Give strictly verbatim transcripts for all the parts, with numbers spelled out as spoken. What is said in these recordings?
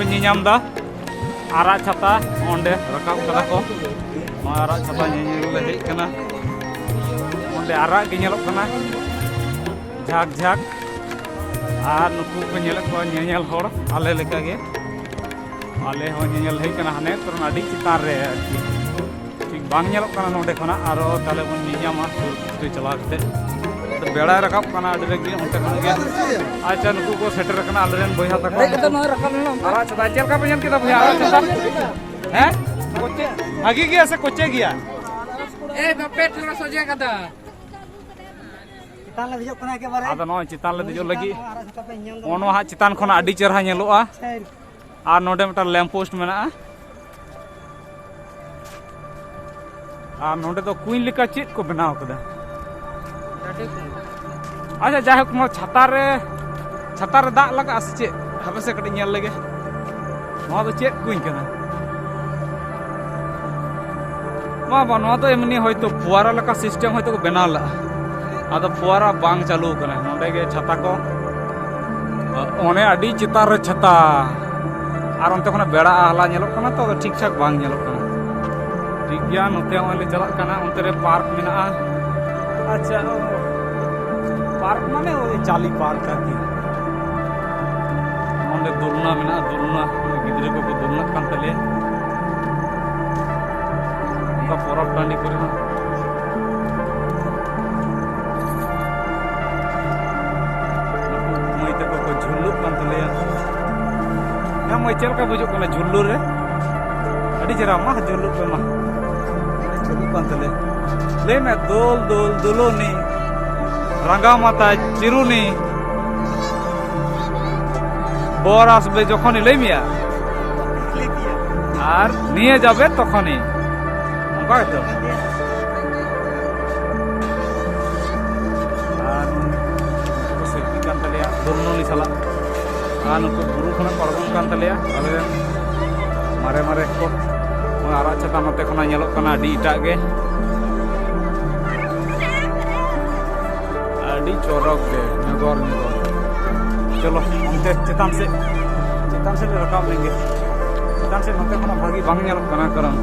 ᱧᱮᱧᱟᱢ ᱮᱫᱟ ᱟᱨᱟᱜ ᱪᱷᱟᱛᱟ, ᱚᱸᱰᱮ ᱨᱟᱠᱟᱵ ᱠᱟᱫᱟ ᱠᱚ᱾ ᱱᱚᱣᱟ ᱟᱨᱟᱜ ᱪᱷᱟᱛᱟ ᱧᱮᱧᱮᱞ ᱞᱮ ᱦᱮᱡ ᱠᱟᱱᱟ᱾ ᱚᱸᱰᱮ ᱟᱨᱟᱜ ᱜᱮ ᱧᱮᱞᱚᱜ ᱠᱟᱱᱟ, ᱡᱷᱟᱠ ᱡᱷᱟᱠ᱾ ᱟᱨ ᱱᱩᱠᱩ ᱠᱚ ᱧᱮᱞᱮᱫ ᱠᱚᱣᱟ ᱧᱮᱧᱮᱞ ᱦᱚᱲ ᱟᱞᱮ ᱞᱮᱠᱟ ᱜᱮ᱾ ᱟᱞᱮ ᱦᱚᱸ ᱧᱮᱧᱮᱞ ᱦᱮᱡ ᱠᱟᱱᱟ ᱦᱟᱱᱮ ᱛᱚᱨᱚᱱ ᱟᱹᱰᱤ ᱪᱮᱛᱟᱱ ᱨᱮ ᱟᱨᱠᱤ᱾ ᱴᱷᱤᱠ ᱵᱟᱝ ᱧᱮᱞᱚᱜ ᱠᱟᱱᱟ ᱱᱚᱸᱰᱮ ᱠᱷᱚᱱᱟᱜ, ᱟᱨᱚ ᱛᱟᱦᱞᱮ ᱵᱚᱱ ᱧᱮᱧᱟᱢᱟ ᱥᱩᱨ ᱛᱮ ᱪᱟᱞᱟᱣ ᱠᱟᱛᱮ᱾ ᱵᱮᱲᱟᱭ ᱨᱟᱠᱟᱵ ᱠᱟᱱᱟ ᱟᱹᱰᱤ ᱨᱮᱜᱮ ᱚᱱᱛᱮ ᱠᱷᱚᱱᱟᱜ ᱜᱮ᱾ ᱟᱪᱪᱷᱟ, ᱱᱩᱠᱩ ᱠᱚ ᱥᱮᱴᱮᱨ ᱟᱠᱟᱱᱟ ᱟᱞᱮᱨᱮᱱ ᱵᱚᱭᱦᱟ ᱛᱟᱠᱚ᱾ ᱦᱮᱡ ᱠᱟᱛᱮ ᱱᱚᱜᱼᱚᱭ ᱨᱟᱠᱟᱵ ᱞᱮᱱᱟ᱾ ᱟᱨᱟᱜ ᱪᱷᱟᱛᱟ ᱪᱮᱫ ᱞᱮᱠᱟ ᱯᱮ ᱧᱮᱞ ᱠᱮᱫᱟ ᱵᱚᱭᱦᱟ? ᱟᱨᱟᱜ ᱪᱷᱟᱛᱟ? ᱦᱮᱸ? ᱵᱷᱟᱜᱤ ᱜᱮᱭᱟ ᱥᱮ ᱠᱚᱪᱮ ᱜᱮᱭᱟ? ᱮ ᱵᱟᱯᱮ ᱴᱷᱮᱱ ᱥᱚᱡᱷᱮ ᱠᱟᱫᱟ᱾ ᱪᱮᱛᱟᱱ ᱞᱮ ᱫᱮᱡᱚᱜ ᱠᱟᱱᱟ ᱮᱠᱮᱵᱟᱨᱮ᱾ ᱟᱫᱚ ᱱᱚᱜᱼᱚᱭ ᱪᱮᱛᱟᱱ ᱞᱮ ᱫᱮᱡᱚᱜ ᱞᱟᱹᱜᱤᱫ᱾ ᱟᱨᱟᱜ ᱪᱷᱟᱛᱟ ᱯᱮ ᱧᱮᱞ ᱫᱟ᱾ ᱱᱚᱜᱼᱚ ᱱᱚᱣᱟ ᱦᱟᱸᱜ ᱪᱮᱛᱟᱱ ᱠᱷᱚᱱᱟᱜ ᱟᱹᱰᱤ ᱪᱮᱦᱨᱟ ᱧᱮᱞᱚᱜᱼᱟ᱾ ᱟᱨ ᱱᱚᱰᱮ ᱢᱤᱫᱴᱟᱝ ᱞᱮᱢᱯ ᱯᱳᱥᱴ ᱢᱮᱱᱟᱜᱼᱟ᱾ ᱟᱨ ᱱᱚᱰᱮ ᱫᱚ ᱠᱩᱧ ᱞᱮᱠᱟ ᱪᱮᱫ ᱠᱚ ᱵᱮᱱᱟᱣ ᱠᱟᱫᱟ? ᱟᱪᱪᱷᱟ, ᱡᱟᱭᱦᱳᱠ, ᱱᱚᱣᱟ ᱪᱷᱟᱛᱟ ᱨᱮ, ᱪᱷᱟᱛᱟ ᱨᱮ ᱫᱟᱜ ᱞᱟᱜᱟᱜᱼᱟ ᱥᱮ ᱪᱮᱫ? ᱦᱟᱯᱮ ᱥᱮ ᱠᱟᱹᱴᱤᱡ ᱧᱮᱞ ᱞᱮᱜᱮ᱾ ᱱᱚᱣᱟ ᱫᱚ ᱪᱮᱫ ᱠᱩᱧ ᱠᱟᱱᱟ? ᱵᱟᱝ, ᱵᱟᱝ, ᱱᱚᱣᱟ ᱫᱚ ᱮᱢᱱᱤ ᱦᱚᱭᱛᱳ ᱯᱷᱩᱣᱟᱨᱟ ᱞᱮᱠᱟ ᱥᱤᱥᱴᱮᱢ ᱦᱚᱭᱛᱳ ᱠᱚ ᱵᱮᱱᱟᱣ ᱞᱮᱜᱼᱟ᱾ ᱟᱫᱚ ᱯᱷᱩᱣᱟᱨᱟ ᱵᱟᱝ ᱪᱟᱹᱞᱩ ᱠᱟᱱᱟ᱾ ᱱᱚᱸᱰᱮ ᱜᱮ ᱪᱷᱟᱛᱟ ᱠᱚ, ᱚᱱᱮ ᱟᱹᱰᱤ ᱪᱮᱛᱟᱱ ᱨᱮ ᱪᱷᱟᱛᱟ, ᱟᱨ ᱚᱱᱛᱮ ᱠᱷᱚᱱᱟᱜ ᱵᱮᱲᱟ ᱟᱦᱞᱟ ᱧᱮᱞᱚᱜ ᱠᱟᱱᱟ ᱛᱚ, ᱟᱫᱚ ᱴᱷᱤᱠ ᱴᱷᱟᱠ ᱵᱟᱝ ᱧᱮᱞᱚᱜ ᱠᱟᱱᱟ᱾ ᱴᱷᱤᱠ ᱜᱮᱭᱟ, ᱱᱚᱛᱮ ᱱᱚᱜᱼᱚᱭ ᱞᱮ ᱪᱟᱞᱟᱜ ᱠᱟᱱᱟ, ᱚᱱᱛᱮ ᱨᱮ ᱯᱟᱨᱠ ᱢᱮᱱᱟᱜᱼᱟ᱾ ᱟᱪᱪᱷᱟ, ᱯᱟᱨᱠ ᱢᱟᱱᱮ ᱳᱭ ᱪᱟᱞᱤ ᱯᱟᱨᱠ ᱟᱨᱠᱤ᱾ ᱱᱚᱸᱰᱮ ᱫᱳᱞᱱᱟ ᱢᱮᱱᱟᱜᱼᱟ, ᱫᱳᱞᱱᱟ, ᱜᱤᱫᱽᱨᱟᱹ ᱠᱚᱠᱚ ᱫᱳᱞᱱᱟᱜ ᱠᱟᱱ ᱛᱟᱞᱮᱭᱟ᱾ ᱚᱱᱠᱟ ᱯᱚᱨᱚᱵᱽ ᱴᱟᱺᱰᱤ ᱠᱚᱨᱮ ᱦᱚᱸ ᱱᱩᱠᱩ ᱢᱟᱹᱭ ᱛᱟᱠᱚ ᱠᱚ ᱡᱷᱩᱞᱞᱩᱜ ᱠᱟᱱ ᱛᱟᱞᱮᱭᱟ᱾ ᱦᱮᱸ ᱢᱟᱹᱭ, ᱪᱮᱫ ᱞᱮᱠᱟ ᱵᱩᱡᱩᱜ ᱠᱟᱱᱟ ᱡᱷᱩᱞᱞᱩ ᱨᱮ? ᱟᱹᱰᱤ ᱪᱮᱦᱨᱟ, ᱢᱟ ᱡᱷᱩᱞᱞᱩᱜ ᱯᱮ ᱢᱟ᱾ ᱡᱷᱩᱞᱞᱩᱜ ᱠᱟᱱ ᱛᱟᱞᱮᱭᱟ᱾ ᱞᱟᱹᱭ ᱢᱮ, ᱫᱳᱞ ᱫᱳᱞ ᱫᱳᱞᱳᱱᱤ, ᱨᱟᱸᱜᱟᱣ ᱢᱟᱛᱟ ᱪᱤᱨᱩᱱᱤ, ᱵᱚᱨ ᱟᱥᱵᱮ ᱡᱚᱠᱷᱚᱱᱤ, ᱞᱟᱹᱭ ᱢᱮᱭᱟ, ᱟᱨ ᱱᱤᱭᱟᱹ ᱡᱟᱵᱮ ᱛᱚᱠᱷᱚᱱᱤ᱾ ᱚᱱᱠᱟ ᱜᱮᱛᱚ? ᱟᱨ ᱱᱩᱠᱩ ᱠᱚ selfie ᱠᱟᱱ ᱛᱟᱞᱮᱭᱟ ᱫᱳᱞᱱᱚᱱᱤ ᱥᱟᱞᱟᱜ᱾ ᱟᱨ ᱱᱩᱠᱩ ᱵᱩᱨᱩ ᱠᱷᱚᱱᱟᱜ ᱠᱚ ᱟᱬᱜᱚᱱ ᱠᱟᱱ ᱛᱟᱞᱮᱭᱟ ᱟᱞᱮ ᱨᱮᱱ ᱢᱟᱨᱮ ᱢᱟᱨᱮ ᱠᱚ᱾ ᱱᱚᱣᱟ ᱟᱨᱟᱜ ᱪᱷᱟᱛᱟ ᱱᱚᱛᱮ ᱠᱷᱚᱱᱟᱜ ᱧᱮᱞᱚᱜ ᱠᱟᱱᱟ ᱟᱹᱰᱤ ᱮᱴᱟᱜ ᱜᱮ, ᱟᱹᱰᱤ ᱪᱚᱨᱚᱠ ᱜᱮ ᱧᱚᱜᱚᱨ ᱧᱚᱜᱚᱨ᱾ ᱪᱚᱞᱚ ᱚᱱᱛᱮ ᱪᱮᱛᱟᱱ ᱥᱮᱫ᱾ ᱪᱮᱛᱟᱱ ᱥᱮᱫ ᱞᱮ ᱨᱟᱠᱟᱵ ᱞᱮᱱ ᱜᱮ᱾ ᱪᱮᱛᱟᱱ ᱥᱮᱫ ᱱᱚᱛᱮ ᱠᱷᱚᱱᱟᱜ ᱵᱷᱟᱹᱜᱤ ᱵᱟᱝ ᱧᱮᱞᱚᱜ ᱠᱟᱱᱟ, ᱠᱟᱨᱚᱱ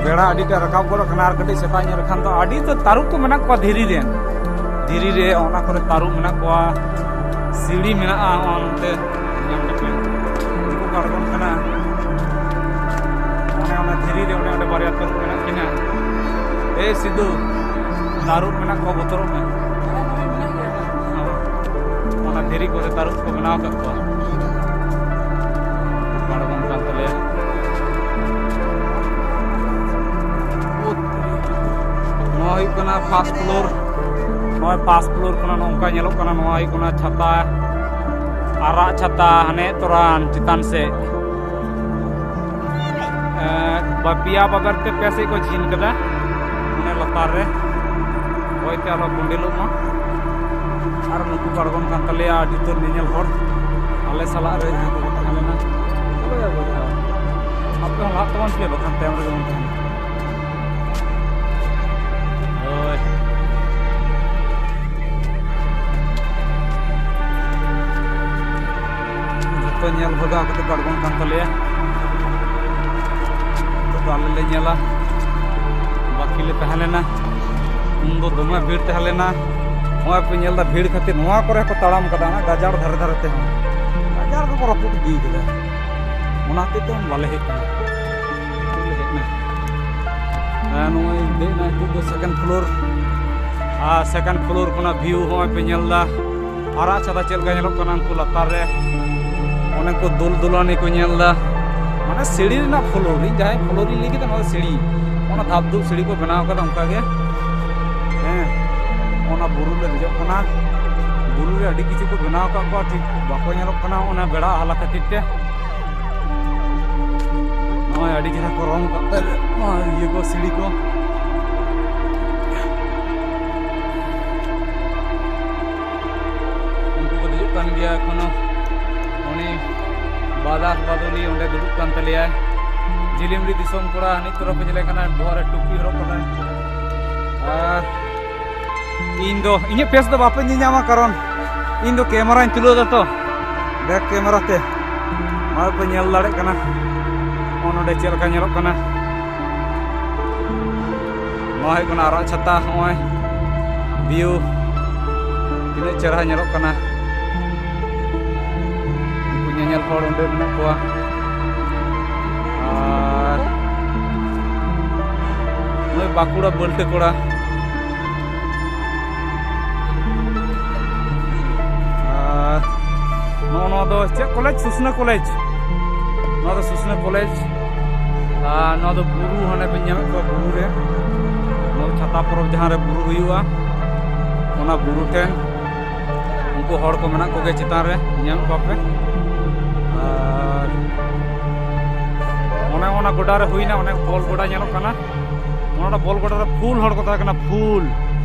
ᱵᱮᱲᱟ ᱟᱹᱰᱤᱴᱟ ᱨᱟᱠᱟᱵ ᱜᱚᱫ ᱟᱠᱟᱱᱟ᱾ ᱟᱨ ᱠᱟᱹᱴᱤᱡ ᱥᱮᱛᱟᱜ ᱧᱮᱞ ᱞᱮᱠᱷᱟᱱ ᱫᱚ ᱟᱹᱰᱤ ᱩᱛᱟᱹᱨ ᱛᱟᱹᱨᱩᱵ ᱠᱚ ᱢᱮᱱᱟᱜ ᱠᱚᱣᱟ ᱫᱷᱤᱨᱤ ᱨᱮ, ᱫᱷᱤᱨᱤ ᱨᱮ ᱚᱱᱟ ᱠᱚᱨᱮ ᱛᱟᱹᱨᱩᱵ ᱢᱮᱱᱟᱜ ᱠᱚᱣᱟ᱾ ᱥᱤᱲᱤ ᱢᱮᱱᱟᱜᱼᱟ ᱚᱱᱛᱮ, ᱧᱮᱞ ᱠᱟᱛᱮ ᱩᱱᱠᱩ ᱠᱚ ᱟᱬᱜᱚᱱ ᱠᱟᱱᱟ᱾ ᱚᱱᱮ ᱚᱱᱟ ᱫᱷᱤᱨᱤ ᱨᱮ ᱚᱱᱮ ᱚᱸᱰᱮ ᱵᱟᱨᱭᱟ ᱛᱟᱹᱨᱩᱵ ᱢᱮᱱᱟᱜ ᱠᱤᱱᱟ᱾ ᱮ ᱥᱤᱫᱩ, ᱛᱟᱹᱨᱩᱵ ᱢᱮᱱᱟᱜ ᱠᱚᱣᱟ, ᱵᱚᱛᱚᱨᱚᱜ ᱢᱮ᱾ ᱚᱱᱟ ᱫᱷᱤᱨᱤ ᱠᱚᱨᱮ ᱛᱟᱹᱨᱩᱵ ᱠᱚ ᱵᱮᱱᱟᱣ ᱟᱠᱟᱫ ᱠᱚᱣᱟ᱾ ᱟᱬᱜᱚᱱ ᱠᱟᱱ ᱛᱟᱞᱮᱭᱟ᱾ ᱱᱚᱣᱟ ᱦᱩᱭᱩᱜ ᱠᱟᱱᱟ ᱯᱷᱟᱥᱴ ᱯᱷᱞᱳᱨ᱾ ᱱᱚᱜᱼᱚᱭ ᱯᱷᱟᱥᱴ ᱯᱷᱞᱳᱨ ᱠᱷᱚᱱᱟᱜ ᱱᱚᱝᱠᱟ ᱧᱮᱞᱚᱜ ᱠᱟᱱᱟ᱾ ᱱᱚᱣᱟ ᱦᱩᱭᱩᱜ ᱠᱟᱱᱟ ᱪᱷᱟᱛᱟ, ᱟᱨᱟᱜ ᱪᱷᱟᱛᱟ, ᱦᱟᱱᱮ ᱛᱚᱨᱟᱱ ᱪᱮᱛᱟᱱ ᱥᱮᱫ᱾ ᱮᱸ, ᱵᱟ-, ᱯᱮᱭᱟ ᱵᱟᱵᱮᱨ ᱛᱮ ᱯᱮ ᱥᱮᱫ ᱠᱚ ᱡᱷᱤᱞ ᱠᱟᱫᱟ, ᱚᱱᱮ ᱞᱟᱛᱟᱨ ᱨᱮ᱾ ᱦᱚᱭ ᱛᱮ ᱟᱞᱚ ᱠᱚᱸᱰᱮᱞᱚᱜ ᱢᱟ᱾ ᱟᱨ ᱱᱩᱠᱩ ᱠᱚ ᱟᱬᱜᱚᱱ ᱠᱟᱱ ᱛᱟᱞᱮᱭᱟ ᱟᱹᱰᱤ ᱩᱛᱟᱹᱨ ᱧᱮᱧᱮᱞ ᱦᱚᱲ, ᱟᱞᱮ ᱥᱟᱞᱟᱜ ᱨᱮ ᱡᱟᱦᱟᱸᱭ ᱠᱚᱠᱚ ᱛᱟᱦᱮᱸ ᱞᱮᱱᱟ᱾ ᱪᱚᱞᱚ ᱭᱟ ᱵᱚᱭᱦᱟ, ᱟᱯᱮ ᱦᱚᱸ ᱞᱟᱦᱟᱜ ᱛᱟᱵᱚᱱ ᱯᱮ, ᱵᱟᱠᱷᱟᱱ ᱛᱟᱭᱚᱢ ᱨᱮᱜᱮ ᱵᱚᱱ ᱛᱟᱦᱮᱱᱟ᱾ ᱦᱳᱭ᱾ ᱡᱚᱛᱚ ᱧᱮᱞ ᱵᱷᱟᱜᱟᱣ ᱠᱟᱛᱮ ᱠᱚ ᱟᱬᱜᱚᱱ ᱠᱟᱱ ᱛᱟᱞᱮᱭᱟ᱾ ᱱᱤᱛᱚᱜ ᱫᱚ ᱟᱞᱮ ᱞᱮ ᱧᱮᱞᱟ᱾ ᱵᱟᱹᱠᱤ ᱞᱮ ᱛᱟᱦᱮᱸ ᱞᱮᱱᱟ᱾ ᱩᱱ ᱫᱚ ᱫᱚᱢᱮ ᱵᱷᱤᱲ ᱛᱟᱦᱮᱸ ᱞᱮᱱᱟ᱾ ᱱᱚᱜᱼᱚᱭ ᱯᱮ ᱧᱮᱞ ᱮᱫᱟ, ᱵᱷᱤᱲ ᱠᱷᱟᱹᱛᱤᱨ ᱱᱚᱣᱟ ᱠᱚᱨᱮ ᱠᱚ ᱛᱟᱲᱟᱢ ᱠᱟᱫᱟ, ᱚᱱᱟ ᱜᱟᱡᱟᱲ ᱫᱷᱟᱨᱮ ᱫᱷᱟᱨᱮ ᱛᱮᱦᱚᱸ᱾ ᱜᱟᱡᱟᱲ ᱠᱚᱠᱚ ᱨᱟᱹᱯᱩᱫ ᱤᱫᱤ ᱠᱟᱫᱟ᱾ ᱚᱱᱟ ᱦᱚᱛᱮᱡ ᱛᱮ ᱵᱟᱞᱮ ᱦᱮᱡ ᱮᱱᱟ᱾ ᱱᱤᱛᱚᱜ ᱞᱮ ᱦᱮᱡ ᱮᱱᱟ᱾ ᱟᱨ ᱱᱚᱜᱼᱚᱭ ᱫᱮᱡ ᱮᱱᱟ ᱱᱤᱛᱚᱜ ᱫᱚ ᱥᱮᱠᱮᱱᱰ ᱯᱷᱞᱳᱨ᱾ ᱟᱨ ᱥᱮᱠᱮᱱᱰ ᱯᱷᱞᱳᱨ ᱠᱷᱚᱱᱟᱜ ᱵᱷᱤᱭᱩ ᱦᱚᱸᱜᱼᱚᱭ ᱯᱮ ᱧᱮᱞ ᱮᱫᱟ᱾ ᱟᱨᱟᱜ ᱪᱷᱟᱛᱟ ᱪᱮᱫ ᱞᱮᱠᱟ ᱧᱮᱞᱚᱜ ᱠᱟᱱᱟ ᱩᱱᱠᱩ ᱞᱟᱛᱟᱨ ᱨᱮ᱾ ᱚᱱᱮ ᱠᱚ ᱫᱩᱞ ᱫᱩᱞᱟᱱᱤ ᱠᱚ ᱧᱮᱞ ᱮᱫᱟ᱾ ᱢᱟᱱᱮ ᱥᱤᱲᱤ ᱨᱮᱱᱟᱜ ᱯᱷᱞᱳᱨ, ᱤᱧ ᱡᱟᱦᱟᱸ ᱯᱷᱞᱳᱨ ᱤᱧ ᱞᱟᱹᱭ ᱠᱮᱫᱟ, ᱱᱚᱣᱟ ᱫᱚ ᱥᱤᱲᱤ᱾ ᱚᱱᱟ ᱫᱷᱟᱯ ᱫᱷᱩᱯ ᱥᱤᱲᱤ ᱠᱚ ᱵᱮᱱᱟᱣ ᱠᱟᱫᱟ ᱚᱱᱠᱟ ᱜᱮ᱾ ᱦᱮᱸ, ᱚᱱᱟ ᱵᱩᱨᱩ ᱞᱮ ᱫᱮᱡᱚᱜ ᱠᱟᱱᱟ᱾ ᱵᱩᱨᱩ ᱨᱮ ᱟᱹᱰᱤ ᱠᱤᱪᱷᱩ ᱠᱚ ᱵᱮᱱᱟᱣ ᱟᱠᱟᱫ ᱠᱚᱣᱟ, ᱴᱷᱤᱠ ᱵᱟᱠᱚ ᱧᱮᱞᱚᱜ ᱠᱟᱱᱟ ᱚᱱᱟ ᱵᱮᱲᱟ ᱟᱦᱞᱟ ᱠᱷᱟᱹᱛᱤᱨ ᱛᱮ᱾ ᱱᱚᱜᱼᱚᱭ ᱟᱹᱰᱤ ᱪᱮᱦᱨᱟ ᱠᱚ ᱨᱚᱝ ᱠᱟᱜ ᱛᱟᱞᱮ ᱱᱚᱣᱟ ᱤᱭᱟᱹ ᱠᱚ, ᱥᱤᱲᱤ ᱠᱚ᱾ ᱩᱱᱠᱩ ᱠᱚ ᱫᱮᱡᱚᱜ ᱠᱟᱱ ᱜᱮᱭᱟ ᱮᱠᱷᱚᱱᱳ᱾ ᱩᱱᱤ ᱵᱟᱫᱟᱥ ᱵᱟᱫᱚᱞᱤ ᱚᱸᱰᱮ ᱫᱩᱲᱩᱵ ᱠᱟᱱ ᱛᱟᱞᱮᱭᱟᱭ᱾ ᱡᱷᱤᱞᱤᱢᱤᱞᱤ ᱫᱤᱥᱚᱢ ᱠᱚᱲᱟ ᱦᱟᱹᱱᱤ ᱛᱚᱨᱚᱯ ᱯᱟᱸᱡᱟ ᱞᱮ ᱠᱟᱱᱟ, ᱵᱚᱦᱚᱜ ᱨᱮ ᱴᱩᱯᱤ ᱦᱚᱨᱚᱜ ᱠᱟᱫᱟᱭ᱾ ᱟᱨ ᱤᱧ ᱫᱚ ᱤᱧᱟᱹᱜ ᱯᱷᱮᱥ ᱫᱚ ᱵᱟᱯᱮ ᱧᱮᱧᱟᱢᱟ, ᱠᱟᱨᱚᱱ ᱤᱧ ᱫᱚ ᱠᱮᱢᱮᱨᱟᱧ ᱛᱩᱞᱟᱹᱣ ᱫᱟ ᱛᱚ, ᱵᱮᱠ ᱠᱮᱢᱮᱨᱟ ᱛᱮ᱾ ᱱᱚᱜᱼᱚᱭ ᱯᱮ ᱧᱮᱞ ᱫᱟᱲᱮᱭᱟᱜ ᱠᱟᱱᱟ, ᱱᱚᱜᱼᱚ ᱱᱚᱰᱮ ᱪᱮᱫ ᱞᱮᱠᱟ ᱧᱮᱞᱚᱜ ᱠᱟᱱᱟ᱾ ᱱᱚᱣᱟ ᱦᱩᱭᱩᱜ ᱠᱟᱱᱟ ᱟᱨᱟᱜ ᱪᱷᱟᱛᱟ᱾ ᱱᱚᱜᱼᱚᱭ ᱵᱷᱤᱭᱩ, ᱛᱤᱱᱟᱹᱜ ᱪᱮᱦᱨᱟ ᱧᱮᱞᱚᱜ ᱠᱟᱱᱟ᱾ ᱩᱱᱠᱩ ᱧᱮᱧᱮᱞ ᱦᱚᱲ ᱚᱸᱰᱮ ᱢᱮᱱᱟᱜ ᱠᱚᱣᱟ᱾ ᱟᱨ ᱱᱩᱭ ᱵᱟᱸᱠᱩᱲᱟ ᱵᱟᱹᱞᱴᱟᱹ ᱠᱚᱲᱟ᱾ ᱟᱨ ᱱᱚᱜᱼᱚ ᱱᱚᱣᱟ ᱫᱚ ᱪᱮᱫ ᱠᱚᱞᱮᱡᱽ? ᱥᱩᱥᱱᱟᱹ ᱠᱚᱞᱮᱡᱽ᱾ ᱱᱚᱣᱟ ᱫᱚ ᱥᱩᱥᱱᱟᱹ ᱠᱚᱞᱮᱡᱽ᱾ ᱟᱨ ᱱᱚᱣᱟ ᱫᱚ ᱵᱩᱨᱩ, ᱦᱟᱱᱮ ᱵᱮᱱ ᱧᱮᱞᱮᱫ ᱠᱚᱣᱟ ᱵᱩᱨᱩ ᱨᱮ, ᱱᱚᱣᱟ ᱪᱷᱟᱛᱟ ᱯᱚᱨᱚᱵᱽ ᱡᱟᱦᱟᱸ ᱨᱮ ᱵᱩᱨᱩ ᱦᱩᱭᱩᱜᱼᱟ, ᱚᱱᱟ ᱵᱩᱨᱩ ᱴᱷᱮᱱ ᱩᱱᱠᱩ ᱦᱚᱲ ᱠᱚ ᱢᱮᱱᱟᱜ ᱠᱚᱜᱮᱭᱟ ᱪᱮᱛᱟᱱ ᱨᱮ, ᱧᱮᱞ ᱠᱚᱣᱟ ᱯᱮ᱾ ᱟᱨ ᱚᱱᱮ ᱚᱱᱟ ᱜᱚᱰᱟ ᱨᱮ ᱦᱩᱭᱱᱟ, ᱚᱱᱮ ᱵᱚᱞ ᱜᱚᱰᱟ ᱧᱮᱞᱚᱜ ᱠᱟᱱᱟ, ᱚᱱᱟ ᱵᱚᱞ ᱜᱚᱰᱟ ᱨᱮ ᱯᱷᱩᱞ ᱦᱚᱲ ᱠᱚ ᱛᱟᱦᱮᱸ ᱠᱟᱱᱟ, ᱯᱷᱩᱞ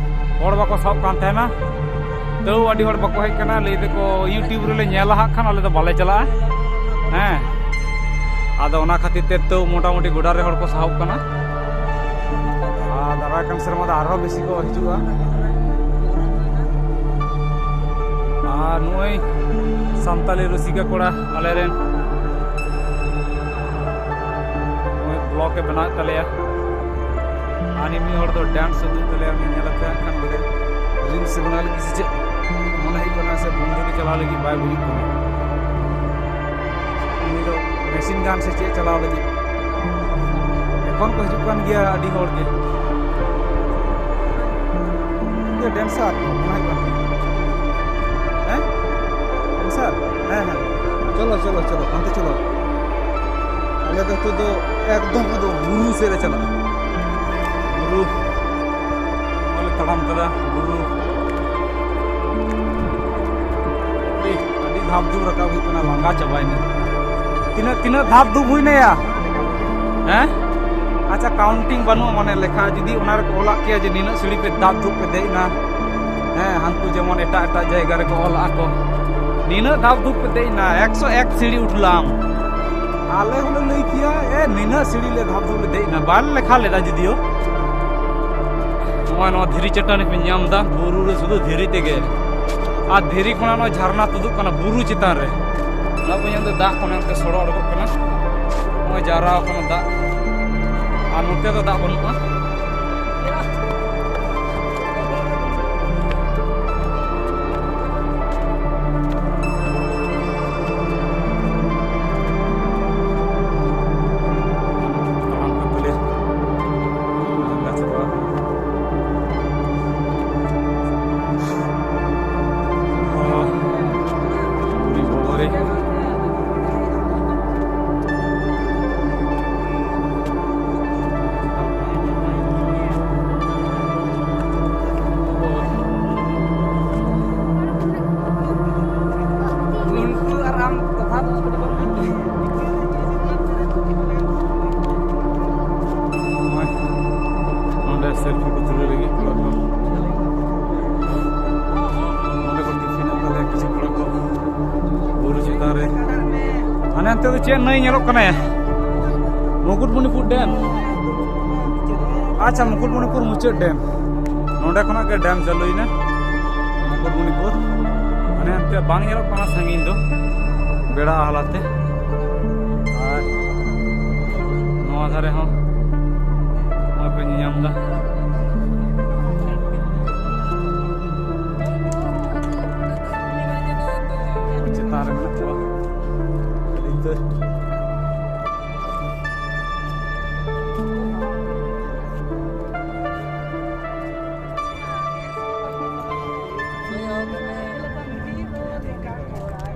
ᱦᱚᱲ ᱵᱟᱠᱚ ᱥᱟᱵ ᱠᱟᱱ ᱛᱟᱦᱮᱱᱟ᱾ ᱛᱟᱹᱣ ᱟᱹᱰᱤ ᱦᱚᱲ ᱵᱟᱠᱚ ᱦᱮᱡ ᱠᱟᱱᱟ, ᱞᱟᱹᱭ ᱫᱟᱠᱚ YouTube ᱨᱮᱞᱮ ᱧᱮᱞᱟ ᱦᱟᱸᱜ ᱠᱷᱟᱱ, ᱟᱞᱮ ᱫᱚ ᱵᱟᱞᱮ ᱪᱟᱞᱟᱜᱼᱟ᱾ ᱦᱮᱸ, ᱟᱫᱚ ᱚᱱᱟ ᱠᱷᱟᱹᱛᱤᱨ ᱛᱮ ᱛᱟᱹᱣ ᱢᱚᱴᱟᱢᱩᱴᱤ ᱜᱚᱰᱟ ᱨᱮ ᱦᱚᱲ ᱠᱚ ᱥᱟᱦᱚᱵ ᱠᱟᱱᱟ᱾ ᱟᱨ ᱫᱟᱨᱟᱭ ᱠᱟᱱ ᱥᱮᱨᱢᱟ ᱫᱚ ᱟᱨᱦᱚᱸ ᱵᱮᱥᱤ ᱠᱚ ᱦᱤᱡᱩᱜᱼᱟ᱾ ᱟᱨ ᱱᱩᱭ ᱥᱟᱱᱛᱟᱞᱤ ᱨᱩᱥᱤᱠᱟ ᱠᱚᱲᱟ ᱟᱞᱮᱨᱮᱱ, ᱱᱩᱭ ᱵᱞᱚᱜ ᱮ ᱵᱮᱱᱟᱣᱮᱫ ᱛᱟᱞᱮᱭᱟ᱾ ᱟᱨ ᱢᱤᱫ ᱦᱚᱲ ᱫᱚ ᱰᱮᱱᱥ ᱩᱫᱩᱜ ᱛᱟᱞᱮᱭᱟ, ᱩᱱᱤ ᱧᱮᱞ ᱠᱟᱛᱮ ᱦᱟᱸᱜ ᱠᱷᱟᱱ ᱵᱚᱞᱮ ᱨᱤᱞᱥ ᱵᱮᱱᱟᱣ ᱞᱟᱹᱜᱤᱫ ᱥᱮ ᱪᱮᱫ ᱢᱚᱱᱮ ᱦᱩᱭᱩᱜ ᱠᱟᱱᱟ, ᱥᱮ ᱵᱚᱱᱫᱷᱩ ᱜᱮ ᱪᱟᱞᱟᱣ ᱞᱟᱹᱜᱤᱫ ᱵᱟᱭ ᱵᱩᱡᱩᱜ ᱠᱟᱱᱟ᱾ ᱩᱱᱤ ᱫᱚ ᱢᱮᱥᱤᱱ ᱜᱟᱱ ᱥᱮ ᱪᱮᱫ ᱪᱟᱞᱟᱣ ᱞᱟᱹᱜᱤᱫ᱾ ᱮᱠᱷᱚᱱ ᱠᱚ ᱦᱤᱡᱩᱜ ᱠᱟᱱ ᱜᱮᱭᱟ ᱟᱹᱰᱤ ᱦᱚᱲ ᱜᱮ᱾ ᱤᱧ ᱫᱚ ᱰᱮᱱᱥᱟᱨ ᱢᱚᱱᱮ ᱦᱩᱭᱩᱜ ᱠᱟᱱ ᱛᱤᱧᱟ᱾ ᱦᱮᱸ? ᱰᱮᱱᱥᱟᱨ? ᱦᱮᱸ, ᱦᱮᱸ᱾ ᱪᱚᱞᱚ, ᱪᱚᱞᱚ, ᱪᱚᱞᱚ, ᱦᱟᱱᱛᱮ ᱪᱚᱞᱚ᱾ ᱟᱞᱮ ᱫᱚ ᱱᱤᱛᱚᱜ ᱫᱚ ᱮᱠᱫᱚᱢ ᱟᱫᱚ ᱵᱩᱨᱩ ᱥᱮᱫ ᱞᱮ ᱪᱟᱞᱟᱜᱼᱟ᱾ ᱵᱩᱨᱩ ᱱᱚᱜᱼᱚᱭ ᱞᱮ ᱛᱟᱲᱟᱢ ᱠᱟᱫᱟ, ᱵᱩᱨᱩ᱾ ᱮᱭ, ᱟᱹᱰᱤ ᱫᱷᱟᱯ ᱫᱷᱩᱯ ᱨᱟᱠᱟᱵ ᱦᱩᱭᱩᱜ ᱠᱟᱱᱟ, ᱞᱟᱸᱜᱟ ᱪᱟᱵᱟᱭᱮᱱᱟ᱾ ᱛᱤᱱᱟᱹᱜ, ᱛᱤᱱᱟᱹᱜ ᱫᱷᱟᱯ ᱫᱷᱩᱯ ᱦᱩᱭᱱᱟ ᱭᱟ? ᱦᱮᱸ? ᱟᱪᱪᱷᱟ, ᱠᱟᱣᱩᱱᱴᱤᱝ ᱵᱟᱹᱱᱩᱜᱼᱟ, ᱢᱟᱱᱮ ᱞᱮᱠᱷᱟ ᱡᱩᱫᱤ ᱚᱱᱟ ᱨᱮᱠᱚ ᱚᱞᱟᱜ ᱠᱮᱭᱟ ᱡᱮ ᱱᱤᱱᱟᱹᱜ ᱥᱤᱲᱤ ᱯᱮ ᱫᱷᱟᱯ ᱫᱷᱩᱯ ᱯᱮ ᱫᱮᱡ ᱮᱱᱟ, ᱦᱮᱸ, ᱦᱟᱱᱠᱩ ᱡᱮᱢᱚᱱ ᱮᱴᱟᱜ ᱮᱴᱟᱜ ᱡᱟᱭᱜᱟ ᱨᱮᱠᱚ ᱚᱞᱟᱜᱼᱟ ᱠᱚ, ᱱᱤᱱᱟᱹᱜ ᱫᱷᱟᱯ ᱫᱷᱩᱯ ᱯᱮ ᱫᱮᱡ ᱮᱱᱟ, ᱮᱠᱥᱚ ᱮᱠ ᱥᱤᱲᱤ ᱩᱴᱷᱞᱟᱢ᱾ ᱟᱞᱮ ᱦᱚᱸᱞᱮ ᱞᱟᱹᱭ ᱠᱮᱭᱟ, ᱮ, ᱱᱤᱱᱟᱹᱜ ᱥᱤᱲᱤ ᱞᱮ ᱫᱷᱟᱯ ᱫᱷᱩᱯ ᱞᱮ ᱫᱮᱡ ᱮᱱᱟ, ᱵᱟᱞᱮ ᱞᱮᱠᱷᱟ ᱞᱮᱫᱟ ᱡᱩᱫᱤᱭᱳ᱾ ᱱᱚᱜᱼᱚᱭ ᱱᱚᱣᱟ ᱫᱷᱤᱨᱤ ᱪᱟᱹᱴᱟᱹᱱᱤ ᱯᱮ ᱧᱟᱢ ᱮᱫᱟ, ᱵᱩᱨᱩ ᱨᱮ ᱥᱩᱫᱷᱩ ᱫᱷᱤᱨᱤ ᱛᱮᱜᱮ, ᱟᱨ ᱫᱷᱤᱨᱤ ᱠᱷᱚᱱᱟᱜ ᱱᱚᱣᱟ ᱡᱷᱟᱨᱱᱟ ᱛᱩᱫᱩᱜ ᱠᱟᱱᱟ ᱵᱩᱨᱩ ᱪᱮᱛᱟᱱ ᱨᱮ᱾ ᱚᱱᱟ ᱠᱚ ᱧᱮᱞ ᱛᱮ ᱫᱟᱜ ᱠᱚ ᱚᱱᱮ ᱚᱱᱛᱮ ᱥᱚᱲᱚ ᱚᱰᱚᱠᱚᱜ ᱠᱟᱱᱟ᱾ ᱱᱚᱜᱼᱚᱭ ᱡᱟᱣᱨᱟ ᱟᱠᱟᱱᱟ ᱫᱟᱜ, ᱟᱨ ᱱᱚᱛᱮ ᱫᱚ ᱫᱟᱜ ᱵᱟᱹᱱᱩᱜᱼᱟ᱾ ᱱᱚᱜᱼᱚᱭ ᱱᱚᱰᱮ ᱥᱮᱞᱯᱷᱤ ᱠᱚ ᱛᱩᱞᱟᱹᱣ ᱞᱟᱹᱜᱤᱫ ᱠᱚᱲᱟ ᱠᱚ᱾ ᱱᱚᱰᱮ ᱠᱚ ᱴᱤᱯᱷᱤᱱ ᱮᱫ ᱛᱟᱞᱮᱭᱟ ᱠᱤᱪᱷᱩ ᱠᱚᱲᱟ ᱠᱚ᱾ ᱵᱩᱨᱩ ᱪᱮᱛᱟᱱ ᱨᱮ᱾ ᱦᱟᱱᱮ ᱦᱟᱱᱛᱮ ᱫᱚ ᱪᱮᱫ ᱱᱟᱹᱭ ᱧᱮᱞᱚᱜ ᱠᱟᱱᱟ ᱭᱟ? ᱢᱩᱠᱩᱴᱢᱩᱱᱤᱯᱩᱨ ᱰᱮᱢ᱾ ᱟᱪᱪᱷᱟ, ᱢᱩᱠᱩᱴᱢᱩᱱᱤᱯᱩᱨ ᱢᱩᱪᱟᱹᱫ ᱰᱮᱢ᱾ ᱱᱚᱰᱮ ᱠᱷᱚᱱᱟᱜ ᱜᱮ ᱰᱮᱢ ᱪᱟᱹᱞᱩᱭᱮᱱᱟ, ᱢᱩᱠᱩᱴᱢᱩᱱᱤᱯᱩᱨ᱾ ᱦᱟᱱᱮ ᱦᱟᱱᱛᱮ ᱵᱟᱝ ᱧᱮᱞᱚᱜ ᱠᱟᱱᱟ ᱥᱟᱺᱜᱤᱧ ᱫᱚ, ᱵᱮᱲᱟ ᱟᱦᱞᱟᱛᱮ᱾ ᱟᱨ ᱱᱚᱣᱟ ᱫᱷᱟᱨᱮ ᱦᱚᱸ ᱱᱚᱣᱟ ᱯᱮ ᱧᱮᱧᱟᱢ ᱮᱫᱟ᱾ ᱪᱮᱛᱟᱱ ᱨᱮ ᱢᱮᱱᱟᱜ ᱠᱚᱣᱟ ᱟᱹᱰᱤ ᱩᱛᱟᱹᱨ᱾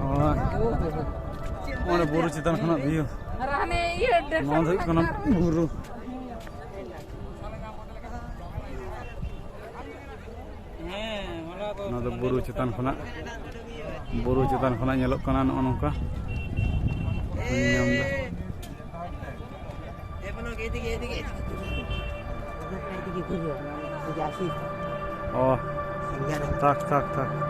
ᱱᱚᱣᱟ ᱚᱸᱰᱮ ᱵᱩᱨᱩ ᱪᱮᱛᱟᱱ ᱠᱷᱚᱱᱟᱜ ᱵᱷᱤᱭᱩ᱾ ᱱᱚᱣᱟ ᱫᱚ ᱦᱩᱭᱩᱜ ᱠᱟᱱᱟ ᱵᱩᱨᱩ᱾ ᱱᱚᱣᱟ ᱫᱚ ᱵᱩᱨᱩ ᱪᱮᱛᱟᱱ ᱠᱷᱚᱱᱟᱜ, ᱵᱩᱨᱩ ᱪᱮᱛᱟᱱ ᱠᱷᱚᱱᱟᱜ ᱧᱮᱞᱚᱜ ᱠᱟᱱᱟ ᱱᱚᱜᱼᱚ ᱱᱚᱝᱠᱟ᱾ ᱧᱮᱞ ᱧᱟᱢ ᱮᱫᱟ᱾ ᱚ, ᱛᱷᱟᱠ, ᱛᱷᱟᱠ, ᱛᱷᱟᱠ᱾